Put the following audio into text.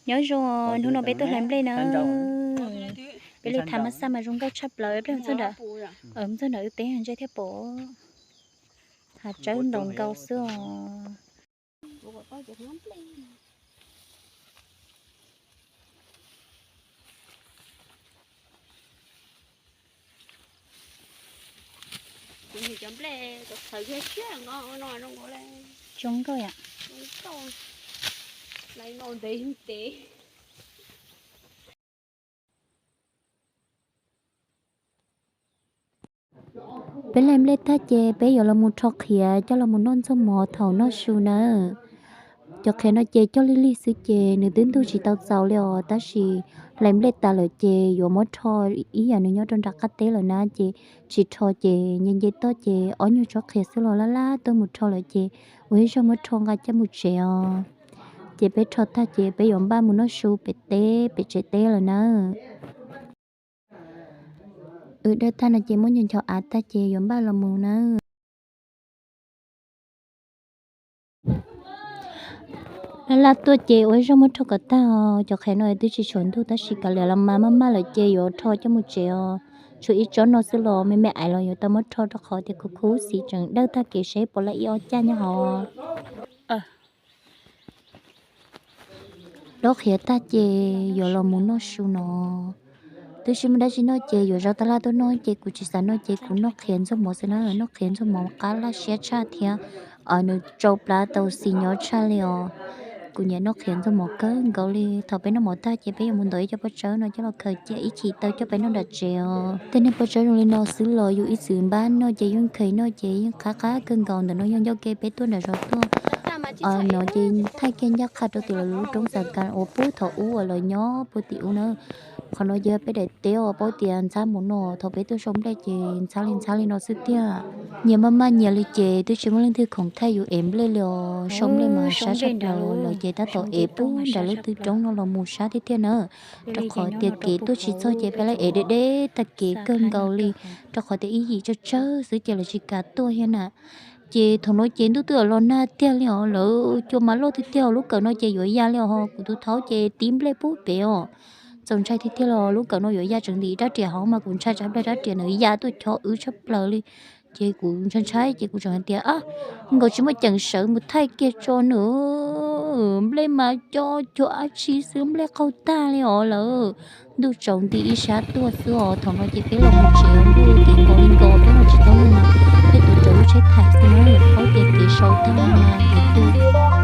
Nyob zoo, hnub no peb tuaj hlais nplej na. Peb li tham mas xaj mas zoo nkauj tshaj plaws, peb mus txog nram, mus txog nram wb teb ntse thiab pom hav tsawb ntaus nkaus xwb os. Cov nplej txawv siab no, zoo nkauj yom. Peb hlais nplej tag ces peb yuav los mus rho qhiav coj los mus noj ntxuag mov thaum noj su nawb. Cov qhiav no ces cog lig lig xwb ces nws twb ntug tsis tau txaus li os, tab sis hlais nplej tas lawm ces yuav muab rho ib yam nws nyob rau nram qab teb lawm na, ces tsis rho ces nce nce toj ces ob nyuag tsob qhiav xwb los laj laj tuaj mus rho lawm ces ua ib zaug muab rho nqa coj mus tsev os. Ces peb rho tag ces peb yuav npaj mus noj su pem teb pem tsev teb lawm na. Wb dawj tag no ces muab ncho ncho av tag ces yuav npaj los mus na. Laj laj tuaj ces ua ib zaug muab rho kom tag os. Cov qhiav no twb tsis tshua ntug tab sis kav liam los mas maj maj lawm ces yuav rho coj mus tsev os. Tshuav ib tsob no xwb los me me aiv los yuav tau muab rho rau qhov tias khuv khuv xim tseem dawj tag kev seb puas laj ib ob caj nyob hauv. Dob qhiav tag ces yuav los mus noj su no. Twb tsis muaj dab tsi noj ces yuav zaub tab laj tuaj noj ces kuv tsis xav noj ces kuv noj qhiav ntxuag mov xwb na, noj qhiav ntxuag mov qab laj siab tshaj thiab nws tsau plab tau xis nyob tshaj li os. Kuv nyiam noj qhiav ntxuag mov kawg nkaus li. Thaum peb noj mov tag ces peb yuav mus ntov ib co pob tsawb no coj los khaws cia ib chim tau coj peb noj nram tsev os. Tej niag pob tsawb zoo li no xwb los yus ib txwm npab noj ces yeej khaws noj ces yeej qab qab kawg nkaus. Ntawm no yog ncauj ke peb tuaj nram zos tuaj no ces thaij kiag ncaj qha rau tim lawv lub roob xav kas uas puag thaum ub uas lawv nyob puag tim ub na. Qhov no ces peb daim teb os, paub tias ntxhab mus no thaum peb tuaj sau nplej ces ntxhab li ntxhab li no xwb tiag. Nyias maj maj nyias li ces twb tsis muaj leej twg khoom thaij yus ev nplej li os. Sau nplej mas sab tshaj plaws, lawv ces tab tom ev puag nram lub twg roob no los mus sab tiag tiag na. Rau qhov tias kev tuaj tsis txog ces peb lawv ev deb deb tag kev kawg nkaus li, rau qhov tias ib yim tsawg tsawg xwb ces lawv tsis kam tuaj thiab na. Ces thaum no ces ntuj twb los nag tiag li os, lawv cua mas loj tiag tiag, lub kawm no ces yuav ya li os. Kuv tus thaub ces tib nplej puag pem os. Txaus ntshai tiag tiag los lub kawm no yuav ya tseem ntim rab riam hauv mas kuv ntshai tsam nplej rab riam nws ya tuaj chob wb tshaj plaws li. Ces kuv ntshai ntshai ces kuv tseem hais tias, nkaus tsis muaj ceem sawv mus thaij kiag tso nws. Nplej mas cua cua dab tsi xwb, nplej qaug tag li os lawm. Ntuj tsaus nti ib sab tuaj xwb os. Thaum no ces peb los mus tsev ntuj tim nkaus li nkaus, peb los tsis tau mus mas peb tuav rawv lub tsheb thaim xwb na, paub tias kev sau tag no mas kev twg.